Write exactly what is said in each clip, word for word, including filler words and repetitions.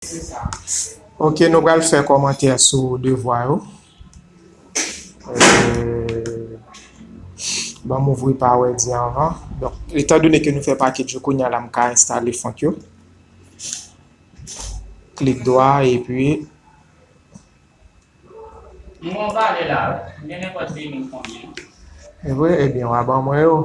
Ok, nou pral fè kòmantè sou devwa yo. Euh, ban m ouvri Power di anvan. Donk, etandone ke nou fè package yo, kounye a la m ka enstale font yo. Klik dwa epi. Nou an vale la, wi. M gen nenpòt vini konbyen. E vre? Ebyen, w a ban mwen yo.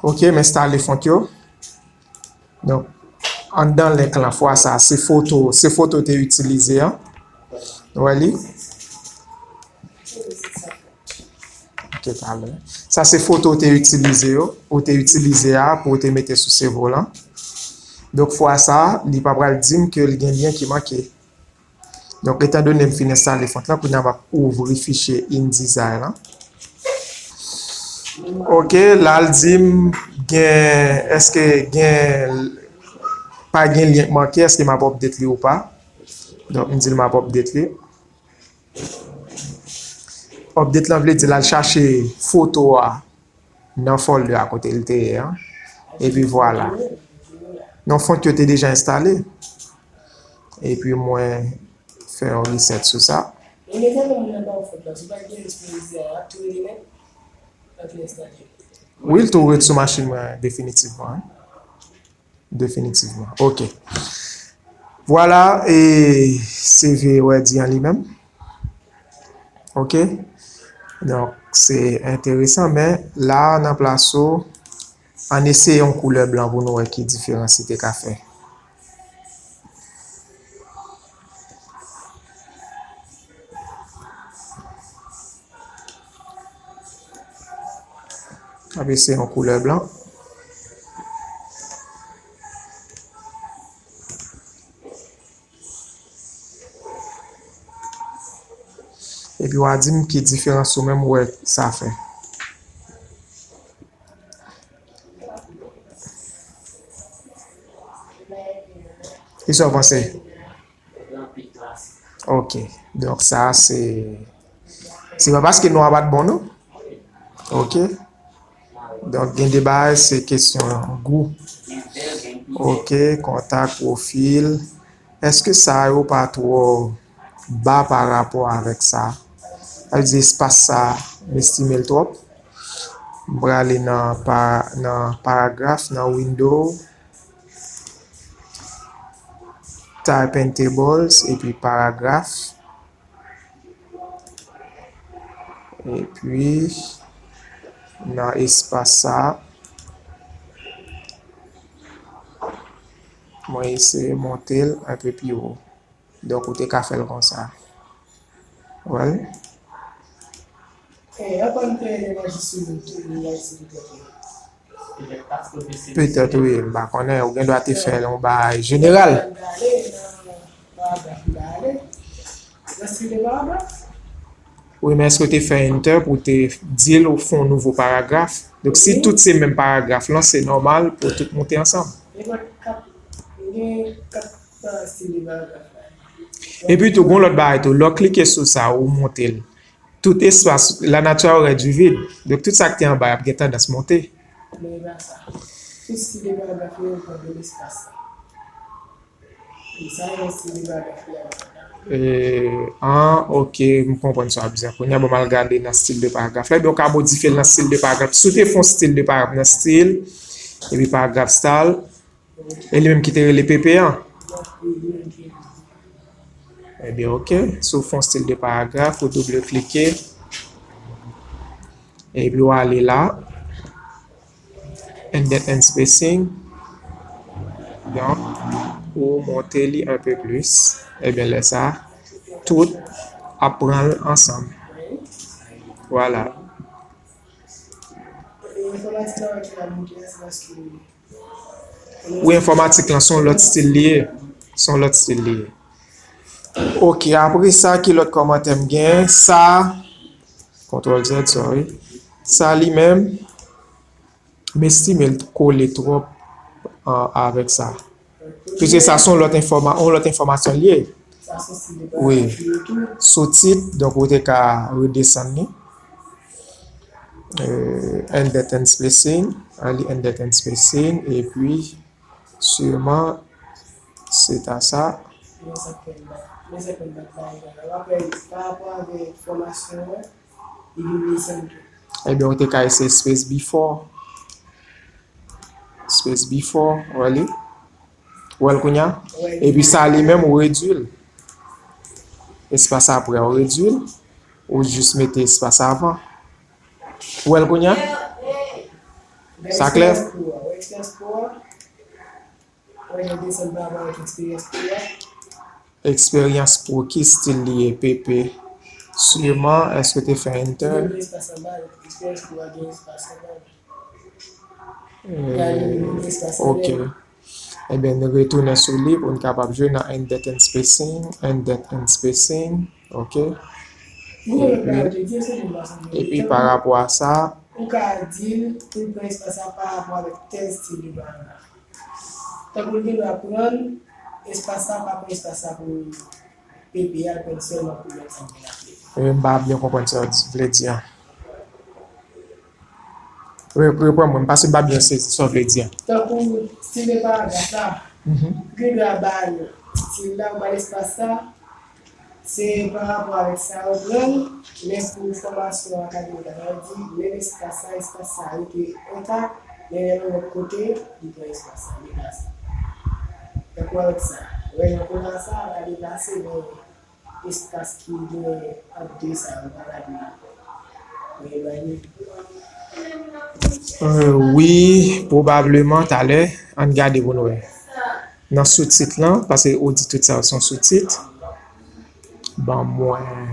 Ok, m enstale font yo. Donk, anndan link lan, fwa sa, se foto, se foto te itilize an. Nou wè li? Ok, talè. Sa se foto ou te itilize yo, ou te itilize a pou ou te mete sou sevo lan. Donk, fwa sa, li pa pral di m ke l gen lyen ki manke. Donk, etandone m fin enstale font lan, kounye a m ap ouvri fichye InDesign lan. Ok, la l di m gen, èske gen, pa gen lyen k manke, èske m ap update li ou pa? Donk, m di l m ap update li. Update lan vle di l al chache foto a nan folder a kote l te ye an. Epi vwala. Non, font yo te deja enstale. Epi mwen fè yon reset sou sa. Wi, l tou ret sou machin mwen definitivman, wi. Definitivman. Ok. Vwala, e se vye wè di an li menm. Ok. Donk, se enteresan, men la, nan plas ou, ann eseye yon koulè blan pou nou wè ki diferans li te ka fè. Ap eseye yon koulè blan. Epi w a di m ki diferans ou menm ou wè sa fè. Kisa w panse? Ok. Donk sa se, se pa paske nou a pa t bon non. Ok. Donk gen de bagay se kesyon gou. Ok, kontak, pwofil. Èske sa yo pa twò ba pa rapò avèk sa? Sa vle di espas sa, m estime l twòp. M prale nan pa, nan paragraf, nan window, type and tables, epi paragraf. Epi, nan espas sa, mwen eseye monte l enpe pi wo. Donk, ou te ka fè l konsa. Wè l? Petèt, wi, m pa konnen, ou gen dwa te fè l yon bagay jeneral. Wi, men èske w te fè enter pou w te di l ou fè yon nouvo paragraf? Donk, si tout se menm paragraf lan, se nòmal pou tout monte ansanm. Epi tou, gon lòt bagay tou, lè w klike sou sa, ou monte l. Tout espas, la nature a horreur du vide. Donk, tout sa k te anba, y ap gen tandans monte. Men e pa sa. Tout stil de paragraf yo, yo pran menm espas la. E sa, yon stil de paragraf ki ap. E, an, ok, m konprann sa w ap di a. Kounye a, bon, m al gade nan stil de paragraf la. Ebyen, ou ka modifye l nan stil de paragraf. Si w te fè yon stil de paragraf nan stil, epi paragraf style, e li menm ki te rele P P an. Ebyen, ok. Si w fè yon stil de paragraf, ou double klike. Epi w ale la. Indent and spacing. Donk, ou monte li un peu plus. Ebyen, lè sa, tout ap pran l ansanm. Vwala. Wi, enfòmatik lan, se yon lòt stil li ye. Se yon lòt stil li ye. Ok, apre sa, ki lòt kòmantè m gen? Sa, Ctrl Z, sorry. Sa li menm, m estime l kole twòp, a, avèk sa. Piske sa se yon lòt enfòma-, yon lòt enfòmasyon l ye. Wi. Soutit, donk ou te ka redesann li. Euh, index and spacing, an li index and spacing, epi sûrement, se ta sa. Men sa k fè m bat, men sa k fè m bat bagay la. W ap wè, pa rapò avèk fòmasyon an, li vin desann tou. Ebyen, ou te ka eseye space before. Space before, ou wè li? Ou wè l kounye a? Epi sa li menm, ou redui l. Espas apre a, ou redui l. Ou jis mete espas avan. Ou wè l kounye a? Sa klè? Eksperyans pou w, eksperyans pou w. Eksperyans pou ki stil li ye, P P? Sûrement, èske w te fè enter? Eh, ok. Ebyen, nou retounen sou li pou n kapab jwe nan index and spacing, index and spacing, ok? Epi, epi pa rapò a sa, ou ka di l pou l pran espas la pa rapò avèk tèl stil li ba la. Tankou l gen dwa pran espas la, pa pran espas la pou P P a, l pran sèlman pou lòt sa m vin aple. E m pa byen konprann sa w di, vle di a. Re-, reprann mwen, m pa, m pa byen sezi sa w vle di a. Tankou stil de paragraf la, mhm, gen dwa ba l stil la, ou ba l espas la, se pa rapò avèk sa yo pran, men pou fòmasyon akademik la, sa vle di, menm espas sa, espas sa rete entak, men lè l yon lòt kote, li pran espas sa, deplase. Tankou avèk sa, wè nan kote sa, l ka deplase, men espas ki gen ant de sa yo pa ka di mwen bay li. Euh, wi, pwobableman, talè, ann gade pou n wè. Nan soutit lan, paske ou di tout sa yo se yon soutit. Ban mwen,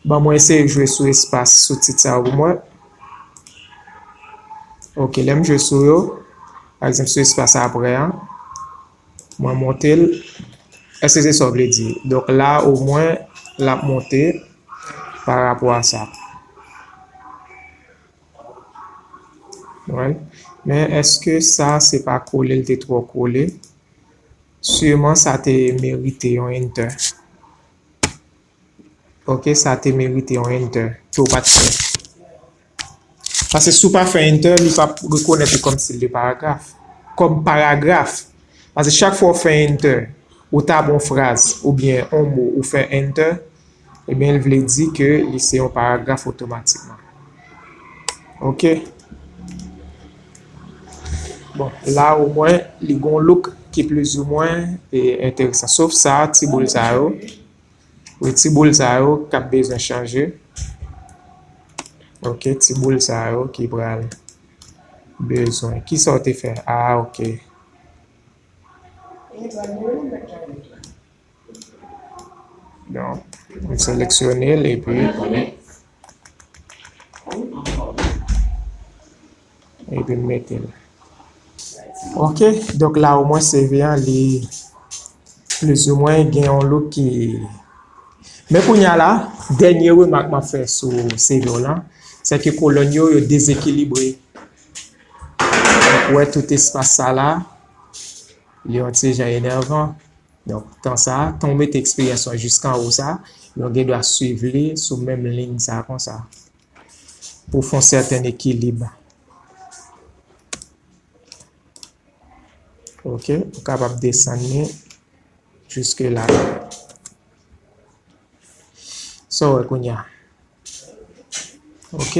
ban mwen eseye jwe sou espas soutit sa yo pou mwen. Ok, lè m jwe sou yo, pa egzanp, sou espas apre a, mwen monte l. Èske se sa w vle di? Donk la, omwen, l ap monte pa rapò a sa. Right? Men èske sa, se pa kole l te twò kole? Sûrement, sa te merite yon enter. Ok, sa te merite yon enter ke w pa t fè. Paske si w pa fè enter, li p ap rekonèt li kòm stil de paragraf. Kòm paragraf. Paske chak fwa w fè enter, ou tape yon fraz oubyen yon mo, ou fè enter, ebyen, l vle di ke li se yon paragraf otomatikman. Ok? Bon, la omwen, li gon look ki plizoumwen, e, enteresan. Sof sa, ti boul sa yo. Wi, ti boul sa yo k ap bezwen chanje. Ok, ti boul sa yo ki pral bezwen. Kisa w te fè? Ah, ok. Donk, m seleksyone l epi epi m mete l. Ok, donk la omwen C V an li plizoumwen gen yon look ki, men kounye a la, dènye remak m ap fè sou C V w lan, se ke kolòn yo, yo dezekilibre. Donk, ou wè tout espas sa la, li yon ti jan enèvan. Donk, tan sa, tan w mete eksperyans lan jiskanwo sa, yo gen dwa swiv li sou menm liy sa konsa. Pou fè yon sèten ekilib. Ok, ou kapab desann li jiske la. Sa w wè kounye a. Ok.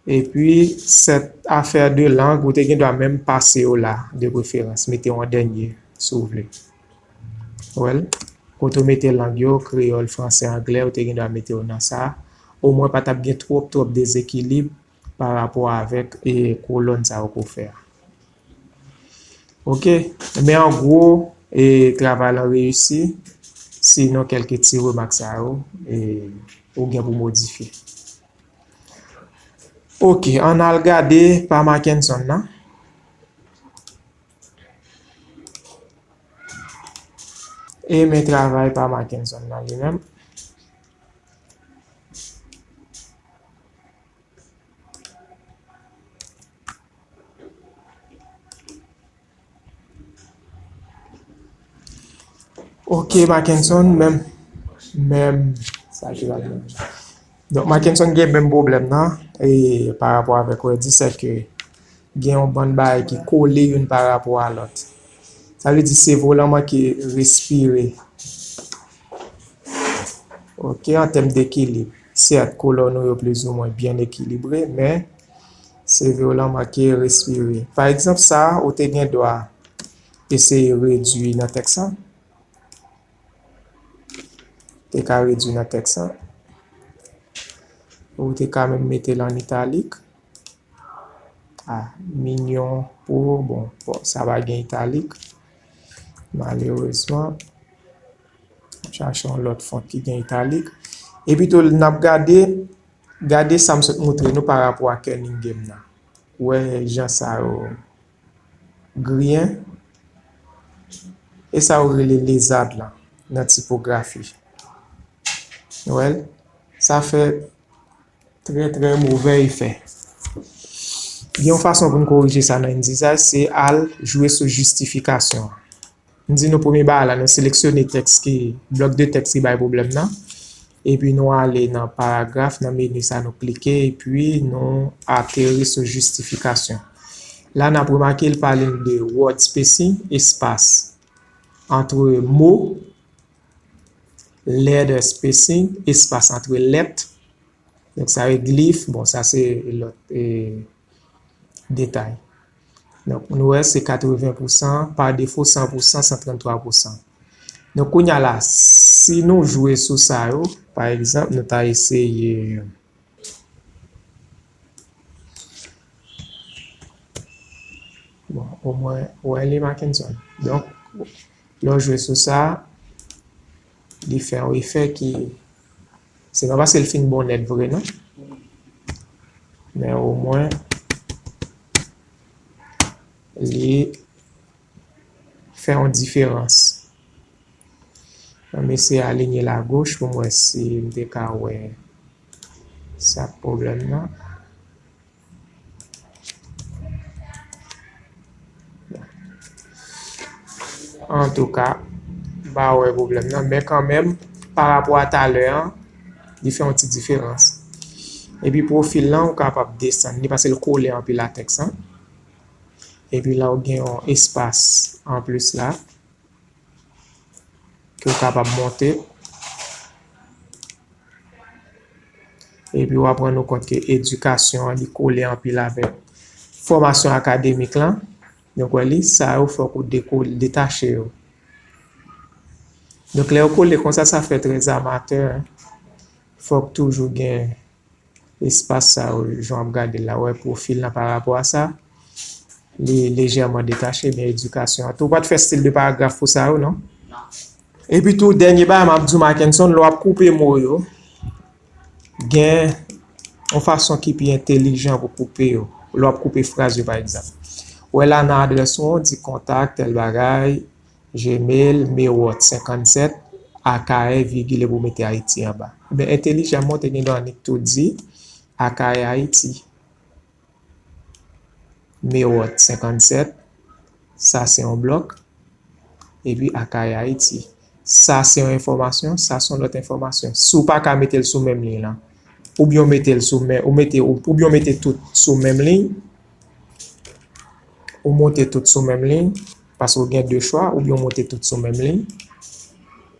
Epi, sèt afè de lang, ou te gen dwa menm pase yo la, de preferans. Mete yo an dènye, si w vle. Ou wè l? Kote w mete lang yo, kreyòl, fransè, anglè, ou te gen dwa mete yo nan sa. Omwen, pa t ap gen twòp, twòp dezekilib pa rapò avèk, e, kolòn sa yo ke w fè a. Ok? Men an gwo, e, travay lan reyisi. Sinon, kèlke ti remak sa yo, e, ou gen pou modifye. Ok, ann al gade pa Mackenson nan. E men travay pa Mackenson nan li menm. Ok, Mackenson, menm, menm, sa ki la menm. Donk, Mackenson gen menm pwoblèm nan, e pa rapò avèk Wendy, se ke gen yon bann bagay ki kole youn pa rapò a lòt. Sa vle di, se volan manke respire. Ok, an tèm dekilib, sèt, kolòn ou yo plizoumwen byen ekilibre, men se volan manke respire. Pa egzanp, sa a, ou te gen dwa eseye redwi nan tèks la. Te ka redwi nan tèks la. Ou te ka menm mete l an italik. Ah, mignon pou, bon, bon, sa pa gen italik. Malerezman. Chache yon lòt font ki gen italik. Epi tou, n ap gade, gade sa m sot montre nou pa rapò a Cunningham nan. Ou wè jan sa yo griyen. E sa yo rele lezad lan nan tipografi. Nou wè l? Sa fè trè, trè movè efè. Gen yon fason pou n korije sa nan endizaj, se al jwe sou jistifikasyon an. M di nou premye bagay la, nou seleksyone tèks ki, blòk de tèks ki bay pwoblèm nan. Epi nou ale nan paragraf, nan meni sa nou klike, epi nou ateri sou jistifikasyon. La n ap remake l pale n de word spacing, espas antre mo, letter spacing, espas antre lèt. Donk sa yo glif, bon, sa se lòt, e, detay. Donk nou wè se katreven pousan, pa defo san pousan, san tranntwa pousan. Donk kounye a la, si nou jwe sou sa yo, pa egzanp, nou ta eseye, bon, omwen, ou wè li Mackenson. Donk, lè w jwe sou sa, li fè yon efè ki, se pa paske l fin bon nèt vre, non. Men omwen, li fè yon diferans. Ann m eseye alinye l agoch pou m wè si m te ka wè sa k pwoblèm nan. Antouka, m pa wè pwoblèm nan, men kanmenm, pa rapò a talè an, li fè yon ti diferans. Epi pwofil lan, ou kapab desann li, paske l kole anpil a tèks lan. Epi la, ou gen yon espas anplis la, ke w kapab monte. Epi w ap rann ou kont ke edikasyon an, li kole anpil avèk fòmasyon akademik lan. Donk, wè li, sa yo fòk ou deko-, detache yo. Donk, lè yo kole konsa, sa fè trè amatè, en. Fòk toujou gen espas sa yo, jan w ap gade l la, wè pwofil lan pa rapò a sa, li lejèman detache, men edikasyon an tou. Ou pa t fè stil de paragraf pou sa yo, non? Non. Epi tou, dènye bagay m ap di w, Mackenson, lè w ap koupe mo yo, gen yon fason ki pi entelijan pou koupe yo. Lè w ap koupe fraz yo, pa egzanp. Ou wè la nan adrès ou an, di kontak, tèl bagay, Gmail, Mewòt senkannsèt, Akayè, vigil, epi w mete Ayiti anba. Ebyen, entelijanman, w te gen dwa annik tou di, Akayè, Ayiti. Mewòt senkannsèt, sa se yon blòk, epi Akayè, Ayiti. Sa se yon enfòmasyon, sa se yon lòt enfòmasyon. Si w pa ka mete l sou menm liy lan, oubyen w mete l sou men, ou mete, ou, oubyen w mete tout sou menm liy, ou monte tout sou menm liy, paske w gen de chwa, oubyen w monte tout sou menm liy,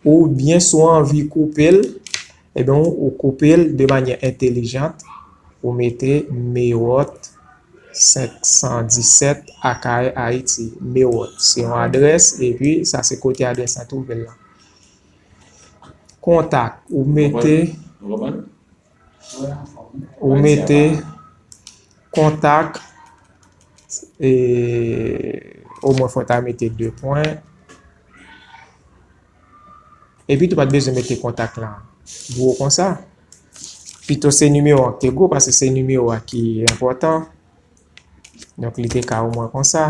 oubyen si w anvi koupe l, ebyen, ou, ou koupe l de manyè entelijant, ou mete Mewòt senk san disèt Akayè, Ayiti. Mewòt, se yon adrès, epi sa se kote adrès lan twouve l lan. Kontak, ou mete, ou mete kontak, e, omwen fò w ta mete de pwen. Epi tou pa t bezwen mete kontak lan gwo konsa. Pito se nimewo an ki te gwo, paske se nimewo a ki enpòtan. Donk, li te ka omwen konsa.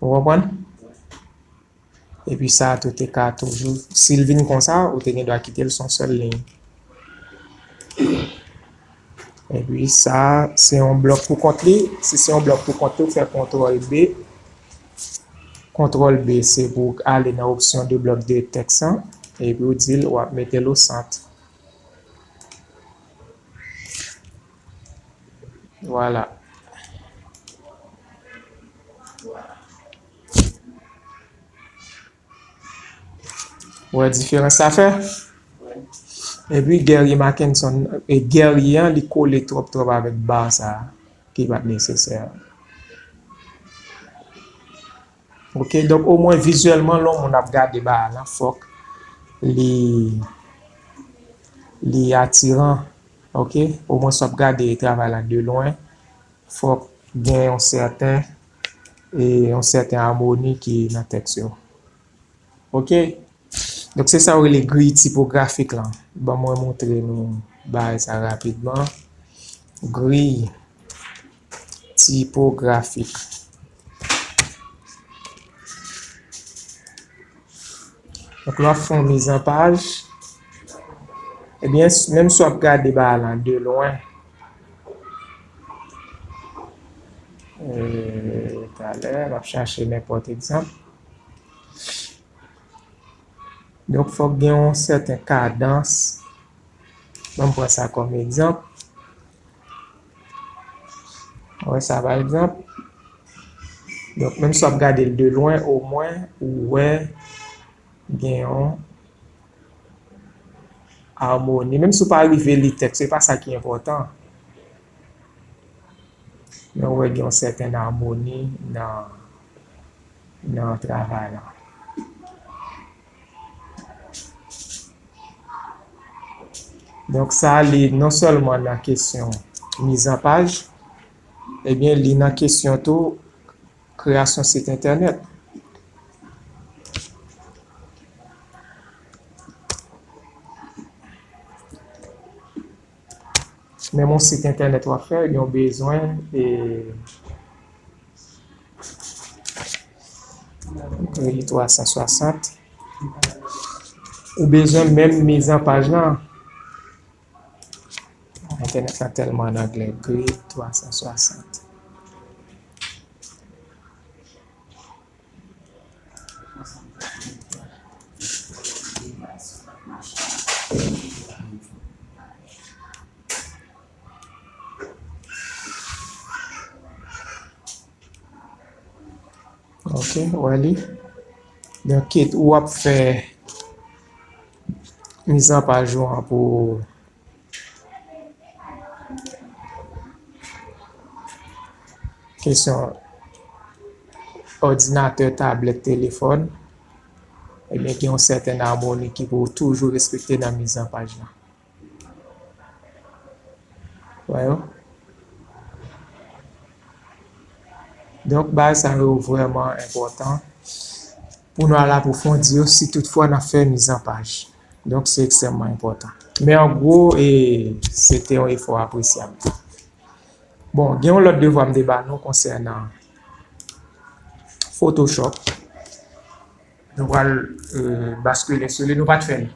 Ou konprann? Epi sa a tou te ka toujou, si l vin konsa, ou te gen dwa kite l sou yon sèl liy. Epi sa, se yon blòk pou kont li. Si se yon blòk pou kont li, ou fè kontwòl B. Kontwòl B, se pou ale nan opsyon de blòk de tèks lan. Epi ou di l w ap mete l o sant. Vwala. Ou wè diferans sa fè? Epi Guerrier Mackenson, e Guerrier an, li kole twòp twòp avèk ba sa a, ki pa t nesesè. Ok, donk omwen vizyèlman, lè yon moun ap gade ba a lan, fòk li, li atiran. Ok, omwen si w ap gade travay la de lwen, fòk gen yon sèten, e yon sèten amoni ki nan tèks yo. Ok, donk se sa yo rele griy tipografik lan. Ban mwen montre nou bagay sa rapidman. Griy tipografik. Donk lè w ap fè yon mizanpaj, ebyen, menm si w ap gade ba a lan de lwen, e, talè, m ap chache nenpòt egzanp. Donk fòk gen yon sèten kadans. Ban m pran sa kòm egzanp. Ou wè sa pa egzanp. Donk menm si w ap gade l de lwen, omwen ou wè gen yon amoni. Menm si w pa rive li tèks, se pa sa ki enpòtan. Men ou wè gen yon sèten amoni nan, nan travay la. Donk sa, li non sèlman nan kesyon mizanpaj, ebyen, li nan kesyon tou kreyasyon sit entènèt. Menm yon sit entènèt w ap fè, gen yon bezwen, e, griy twa san swasant. Ou bezwen menm mizanpaj lan. Entènèt lan tèlman an anglè, griy twa san swasant. Ok, ou wè li. Donk, kit ou ap fè mizanpaj ou an pou kesyon òdinatè, tablèt, telefòn, ebyen, gen yon sèten amoni ki pou toujou respekte nan mizanpaj la. Wè yo? Donk, bagay sa yo vrèman enpòtan pou nou al apwofondi yo si toutfwa n ap fè mizanpaj. Donk, se ekstrèmman enpòtan. Men an gwo, e, se te yon efò apresyab. Bon, gen yon lòt devwa m te ba nou konsènan Photoshop. Nou pral, e, baskile sou li. Nou pa t fè l.